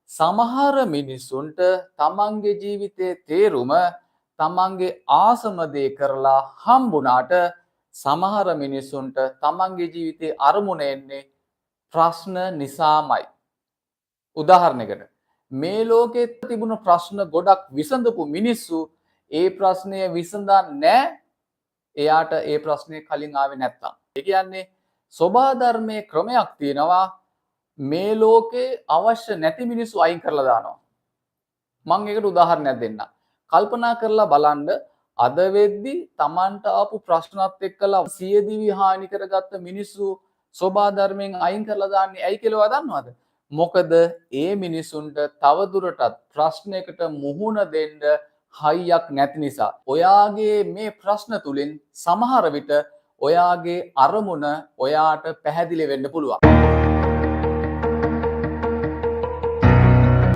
සමහර මිනිස්සුන්ට තමන්ගේ ජීවිතයේ තේරුම තමන්ගේ ආසම දේ කරලා හම්බුණාට, සමහර මිනිස්සුන්ට තමන්ගේ ජීවිතයේ අරමුණ එන්නේ ප්‍රශ්න නිසාමයි. උදාහරණයකට, මේ ලෝකේ තිබුණු ප්‍රශ්න ගොඩක් විසඳපු මිනිස්සු ඒ ප්‍රශ්නය විසඳන්නේ නැහැ, එයාට ඒ ප්‍රශ්නය කලින් ආවේ නැත්තම්. ඒ කියන්නේ සොබා ධර්මයේ ක්‍රමයක් තියෙනවා, මේ ලෝකේ අවශ්‍ය නැති මිනිස්සු අයින් කරලා දානවා. මං ඒකට උදාහරණයක් දෙන්නම්. කල්පනා කරලා බලන්න, අද වෙද්දි තමන්ට ආපු ප්‍රශ්නත් එක්කලා සියදිවි හානි කරගත්ත මිනිස්සු සොබා ධර්මයෙන් අයින් කරලා දාන්නේ ඇයි කියලා ඔයා දන්නවද? මොකද ඒ මිනිසුන්ට තවදුරටත් ප්‍රශ්නයකට මුහුණ දෙන්න හයියක් නැති නිසා. ඔයාගේ මේ ප්‍රශ්න තුලින් සමහර විට ඔයාගේ අරමුණ ඔයාට පැහැදිලි වෙන්න පුළුවන්.